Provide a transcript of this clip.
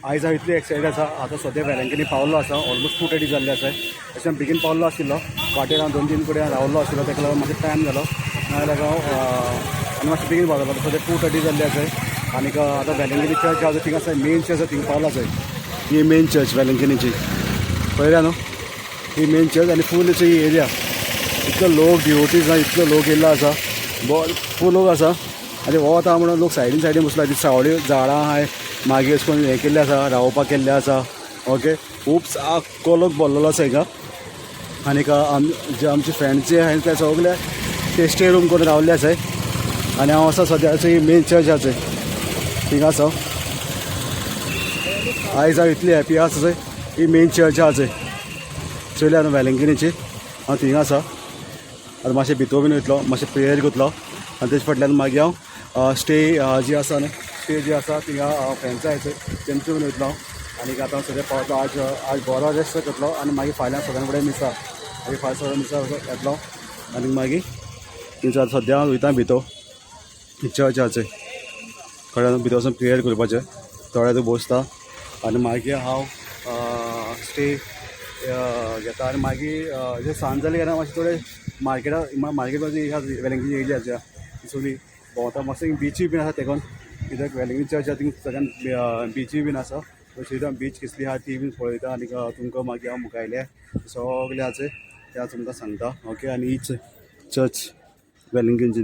आयज हांव इतली एक्सायटेड आसा. आतां सद्या वेलंकनी पावल्लो आसा. ऑलमोस्ट 2:30 जाल्ले आसा. अशें बेगीन पावल्लो आशिल्लो. वाटेर हांव दोन तीन कडेन रावल्लो आशिल्लो, ताका लागून मातसो टायम जालो. नाजाल्यार हांव आनी मातशें बेगीन पावलो. आतां सद्या 2:30 जाल्ले आसा आनीक आतां वेलंकनी चर्च आसा, थिंगा आसा, मेन चर्च आसा, थिंगा पावलो आसा. ही मेन चर्च वेलंकनीची, पळयल्या न्हू? ही मेन चर्च आनी फूल ही एरिया. इतलो लोक, डिवोटीज, इतलो लोक येयल्लो आसा, फूल लोक आसा. आनी वता म्हणून लोक सायडीन सायडीन बसला. ती सावळी झाडां आहाय, मागीर अशें करून हें केल्लें आसा, रावपाक केल्लें आसा. ओके, खूब सारको लोक भरलेलो आसा हिंगा. आनीक जे आमचे फ्रेंड्स जे आहाय, ते सगळे ते स्टे रूम करून रावल्ले आसाय. आनी हांव आसा सद्या मेन चर्च आसा थिंगा आसा. आयज हांव इतली हॅपी आसा. ही मेन चर्च आसा, चोयल्या न्हू, वेलंकिनीची. हांव थिंगा आसा. आतां मातशें भितर बीन वयतलो, मातशें प्रेयर करतलो आनी तेजे फाटल्यान मागीर हांव स्टे जी आसा न्हू, स्टे जी आसा, थिंगा फ्रेंड्सां आहाय, तेंचे बीन वयतलो हांव. आनी आतां हांव सद्या पावतलो. आज आज बरो रेस्ट करतलो आनी मागीर फाल्यां सगळ्यां फुडें मिसा, मागीर फाल्यां सगळ्यां मिसा येतलो आनी मागीर थंयसर. आतां सद्या हांव वयता भितर चर्च आसा, कळ्ळें? भितर वचून प्रेयर करपाचें, थोडे थंय बसता आनी मागीर हांव स्टे घेता. आनी मागीर जे सांज जाली काय मातशें थोडे मार्केटा, मार्केट बाजू वेलंकनी एरिया आसा, सगळी भोंवता मातशें. बिचूय बीन आसा तेकोन, कित्याक वेलंकनी चर्च आसा थिंग सगळ्यान बिचूय बीन आसा. तशी बीच कसली आहा ती बीन पळयता आनी तुमकां मागीर हांव मुखायले सगळे आसा ते हांव तुमकां सांगता. ओके, आनी हीच चर्च वेलंकनीची.